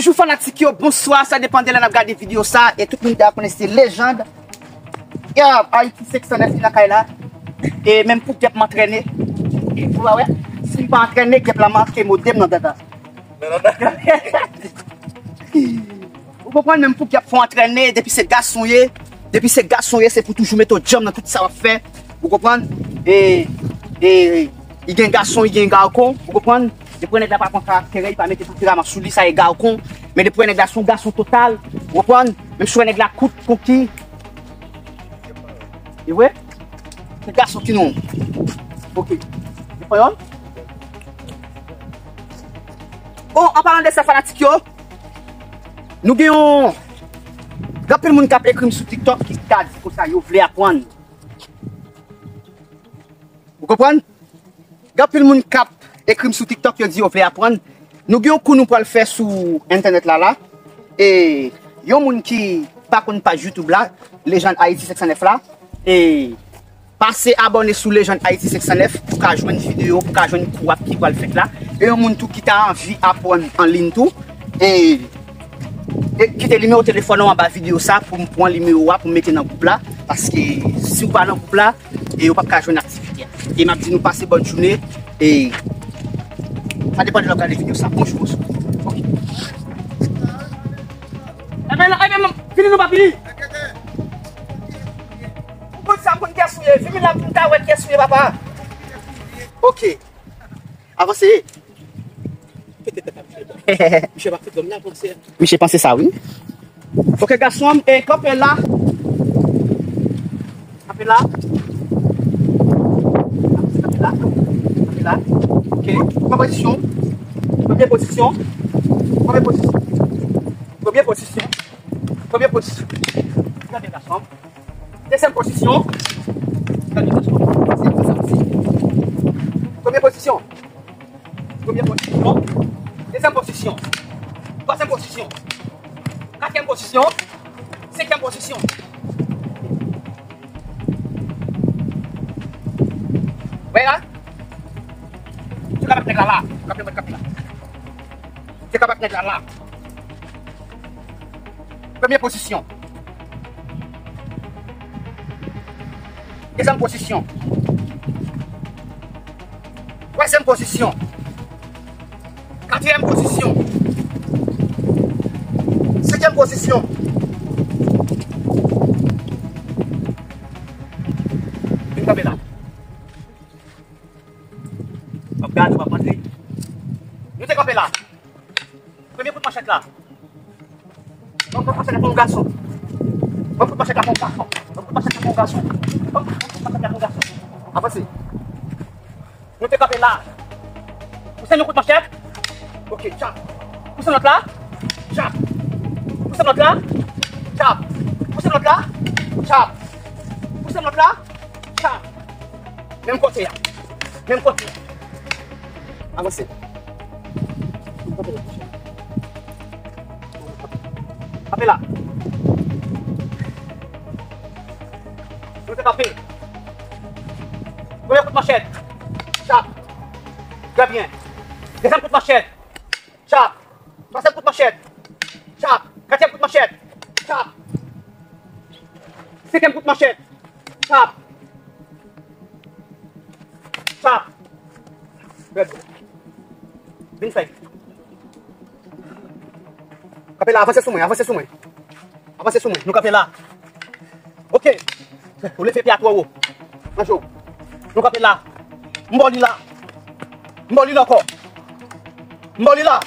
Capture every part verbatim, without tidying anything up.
Bonjou fanatik yo, bonswa, sa depann de lè n ap gade videyo sa, e tout moun deja konnen se Légende. Yeah, Haïti senk san nèf ki nan kay la. E menm pou Gèp m antrène. E ou pa wè, si m pa antrène, Gèp la manke mode m nan dada. Ou konprann, menm pou Gèp fò antrène, depi se gason ye, depi se gason ye, se pou toujou mete w djanm nan tout sa w ap fè. Ou konprann? E, e, li gen gason, li gen gawkon, ou konprann? Depi nèg la pa pran karaktè, li pa mete tanperaman sou li, sa e gawkon. Men depi nèg la se yon gason total, ou konprann? Menm si w wè nèg la kout, konki. E vre? Se gason ki non. Ok. Ou konprann? Bon, an palan de sa, fanatik yo, nou gen yon, gen anpil moun k ap ekri m sou TikTok ki ka di konsa yo vle aprann. Ou konprann? Gen anpil moun k ap ekri m sou TikTok, yo di yo vle aprann. Nou gen yon kou nou pral fè sou entènèt la la. E yon moun ki pa konn paj YouTube la, Légende Haïti senk san nèf la, e pase abòne sou Légende Haïti senk san nèf pou ka jwenn videyo, pou ka jwenn kou ap ki pral fèt la. E yon moun tou ki ta anvi aprann an liy tou, e, e kite nimewo telefòn ou anba videyo sa pou m pran nimewo a pou m mete nan gwoup la. Paske si w pa nan gwoup la, e ou p ap ka jwenn aktivite a. E m ap di nou pase bòn jounen. E sa depann de lè w ap gade videyo sa. Bonjou, bonswa. Ok. Enben, enben, vini nou, papi. Ou konn sa, m konn kiyès ou ye. Vini la pou m ka wè kiyès ou ye, papa. Ok. Avanse. Misye pa fout lòm la panse. Misye panse sa, wi. Ok, gason, e kanpe la. Kanpe la. Kanpe la. Kanpe la. Ok. Pran pozisyon. Premye pozisyon. Premye pozisyon. Premye pozisyon. Premye pozisyon. Gade, gason. Dezyèm pozisyon. Gade, gason. Premye pozisyon. Premye pozisyon. Dezyèm pozisyon. Twazyèm pozisyon. Katriyèm pozisyon. Senkyèm pozisyon. Wè la. Se kap ak nèg la la. Kap ak nèg la la. Premye pozisyon. Dezyèm pozisyon. Twazyèm pozisyon. Katriyèm pozisyon. Senkyèm pozisyon. Vin kanpe la. W ap gade, w ap mande. Nou te kanpe la. Premye kout manchèt la. Ban m kout manchèt la pou yon gason. Ban m kout manchèt la pou yon gason. Ban m kout manchèt la pou yon gason. Ban m kout manchèt la pou yon gason. Avanse. Nou te kanpe la. Pouse yon kout manchèt. Ok, tchap. Pouse lòt la. Tchap. Pouse lòt la. Tchap. Pouse lòt la. Tchap. Pouse lòt la. Tchap. Menm kote a. Menm kote a. Avanse. Kanpe la. Nou te kanpe. Premye kout manchèt. Tchap. Trè byen. Dezyèm kout manchèt. Tchap. Twazyèm kout manchèt. Tchap. Katriyèm kout manchèt. Tchap. Senkyèm kout manchèt. Tchap. Tchap. Red. Vin fèy. Kanpe la, avanse sou mwen, avanse sou mwen. Avanse sou mwen, nou kanpe la. Ok. Ou leve pye a twò wo. Manje w. Nou kanpe la. M ba w li la. M ba w li la ankò. M ba w li la.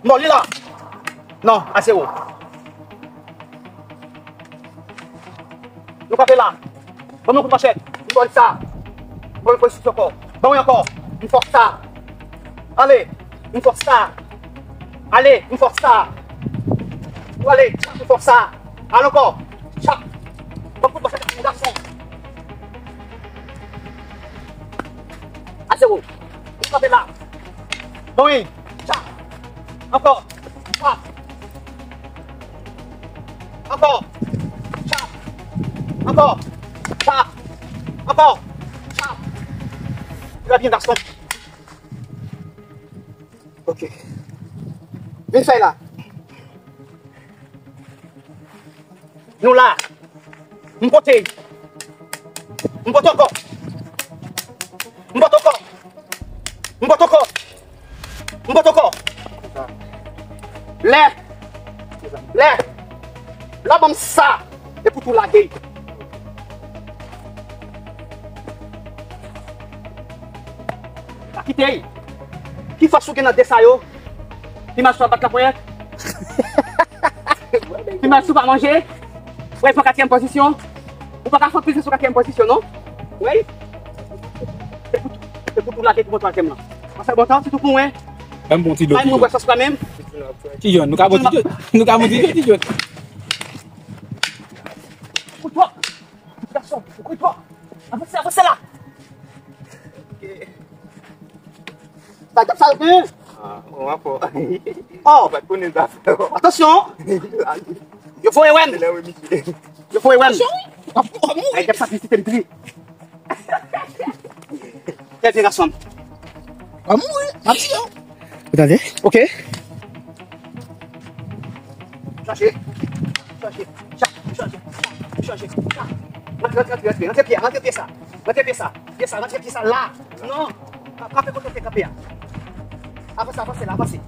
M ba w li la. Non, ase wo. Nou kanpe la. Ban m yon kout manchèt. M ba w li sa. Ban m yon pozisyon ankò. Ban m yon ankò. M fòs sa. Ale. M fòs sa. Ale. M fòs sa. Ou ale. M fòs sa. Ale ankò. Tchap. Ban m kout manchèt pou gason. A zewo. Ou kanpe la. Bon, wi. Tchap. Ankò. Tchap. Ankò. Tchap. Ankò. Tchap. Ankò. Tchap. Trè byen, gason. Ok. Fèy la. Nou la. M pote. M pote ankò. M pote ankò. M pote ankò. M pote ankò. Lè. Lè. Lè w ban m sa. Epi tou lage. Pa kite. Ki fòs ou gen nan de sa yo? Pi mal si w pa bat la ponyèt. Pi mal si w pa manje. Wè, pran katriyèm pozisyon. Ou pa ka fè plis sou katriyèm pozisyon, non? Wè. Se pou, se pou tou lage pou mwen twazyèm lan. An fè bon tan, sitou pou mwen. Ban m bon ti dlo, ti dlo. Ti John, nou ka bon ti dlo. Nou ka bon ti dlo, ti dlo. Kout twòp. Gason, ou kout twòp. Avanse, avanse la. Sa djab sa yo gen? Ah, w ap fò. Oh! Ou pa t konnen zafè yo. Atansyon! Yo voye wè m. Se lè w misye. Yo voye wè m. Ay, djab sa visite m tri. Trè byen, gason. W ap mouri, m ap di w. Ou tande? Ok. Chache. Chache. Chap. Chache. Chap. Chache. Chap. Rantre, rantre, rantre, rantre. Rantre pye a, rantre pye sa. Rantre pye sa. Pye sa, rantre pye sa la. Non. Ka-, kanpe kote w te kanpe a. Avanse, avanse la, avanse.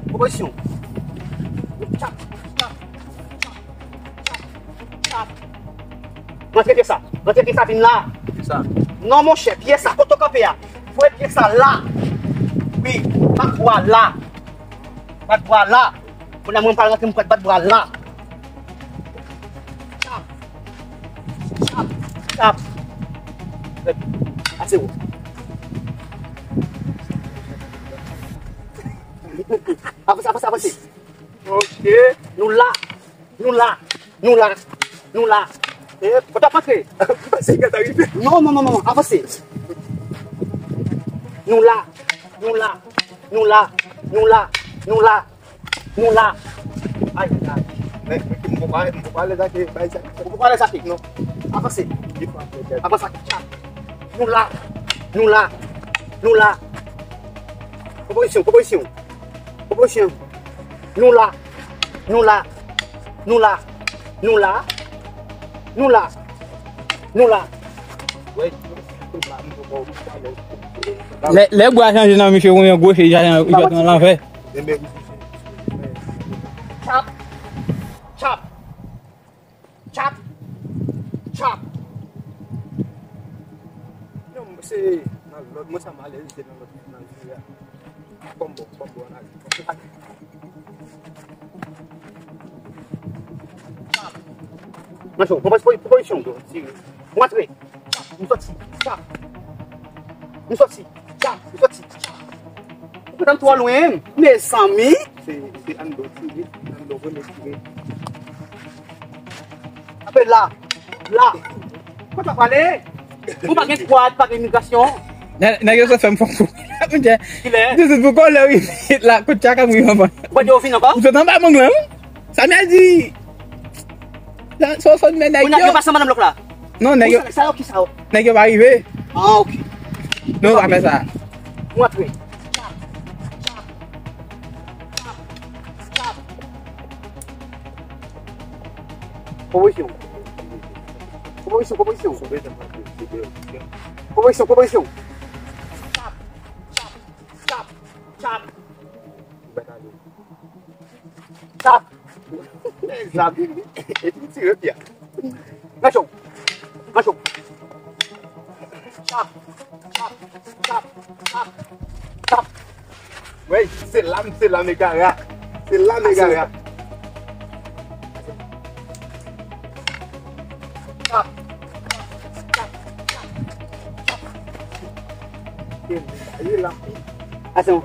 Pwopozisyon. Chap. Chap. Chap. Chap. Chap. Rantre pye sa. Rantre pye sa, vin la. Pye sa. Non, monchè, pye sa, kote w kanpe a. Voye pye sa la. Wi, bat bwa la. Bat bwa la. Kounye a mwen pral rantre, mwen pral bat bwa la. Chap. Chap. Chap. Ase wo. Avanse, avanse, avanse. Ok. Nou la. Nou la. Nou la. Nou la. E, ou t ap antre. Panse gen ta rive. Non, non, non, non, non. Avanse. Nou la. Nou la. Nou la. Nou la. Nou la. Nou la. Ay, ay. Men, men, m poko alèz ak bagay sa. Ou poko alèz ak li? Non. Avanse. Avanse ak li. Tcha. Nou la. Nou la. Nou la. Pwopozisyon, pwopozisyon. Pwopozisyon. Nou la. Nou la. Nou la. Nou la. Nou la. Nou la. Lè, lè bwa chanje nan misye, ou yon gwo che, li chanje nan, li fè nan lanvè. Chap. Chap. Chap. Chap. Non, se nan lòd, mwen sa m alèz, se nan lòd, nan lòd. Kòm bon, kòm bon, analiz. Chap. Mwen cho, pwopozisyon, pwopozisyon. Mwen antre. Chap. M soti. Chap. M soti. Chap. M soti. Chap. Ou gentan twò lwen, mezanmi. Se, se anndan w tire, anndan w premye tire. Ape la, la. Kote w prale? Ou pa gen kwad, pa gen imigrasyon. Nè-, nèg yo sot fè m fon fou. Kounye a. Kilè? Di tout pou kòlè wi. La, kounye a ka mouri anvan. Ou pa di yo vin ankò? Ou sot anba mang lan, wi. Sa m di. Sa, sa, sa, men nèg yo. Kounye a, yo pase anba nan blòk la. Non, nèg yo. Sa yo ki sa yo? Nèg yo pa rive. Ah, ok. Non, pa fè sa. Mwen antre. Pwopozisyon. Pwopozisyon, pwopozisyon. Pwopozisyon, pwopozisyon. Chap, chap, chap, chap. Chap. Chap. Epi tire pye a. Nan cho. Nan cho. Chap. Chap. Chap. Chap. Chap. Wey, se la m, se la m egare a. Se la m egare a. Chap. Chap. Chap. Chap. Asanm.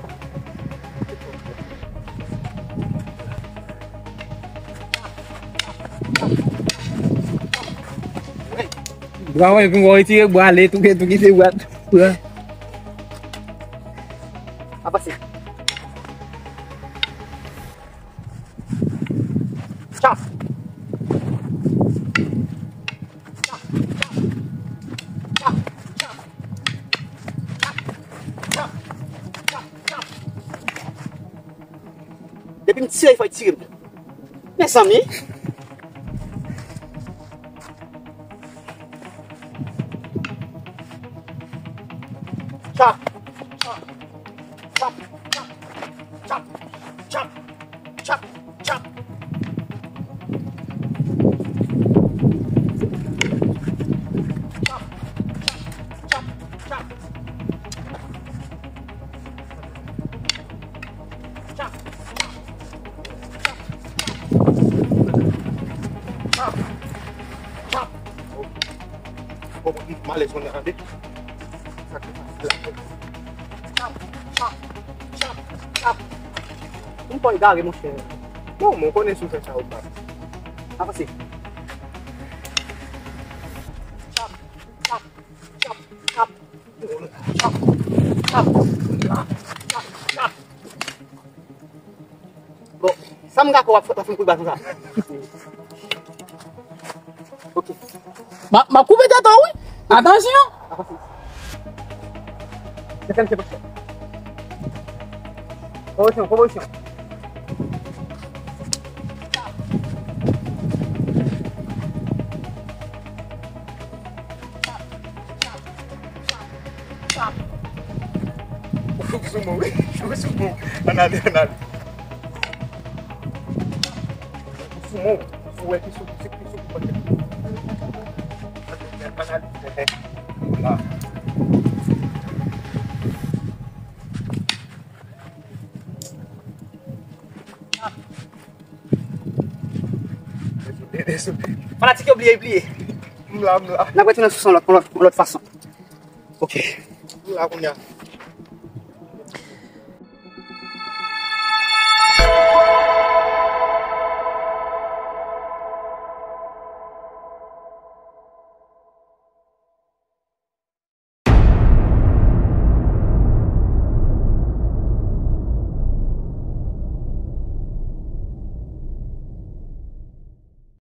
Bwa mwen, pou mwen retire bwa, ale, tou, tou kite bwa. Bwa. Avanse. Chap. Chap, chap, chap. Chap, chap, chap. M tire, fò l tire m. Mezanmi. Tchap, tchap, tchap, tchap, tchap, tchap, tchap, tchap. Tchap, tchap, tchap, tchap. Tchap, tchap, tchap, tchap. Bon, bon, m alèz kounye a, tande. Sa ki fasil la. Tchap, tchap, tchap, tchap. M pa egare, monchè. Non, mwen konnen si w fè sa, ou pa. Avanse. Tchap, tchap, tchap, tchap. Tchap, tchap, tchap, tchap, tchap. Bon, sa m ka fè, w ap fè, w ap fè m kou bal konsa. Ok. M ap, m ap koupe tèt ou, wi. Atansyon. Desann, se pa. Pwomosyon, pwomosyon. Ou sou mwen, wi. Ou sou mwen. Ann ale, ann ale. Ou sou mwen. Ou wè ki sou, ki sou, ki sou, ki sou. Ann ale. Vwala. Fanatik yo bliye, bliye. M la, m la. N ap retounen sou son lòt, lòt, lòt fason. Ok. M la kounye a.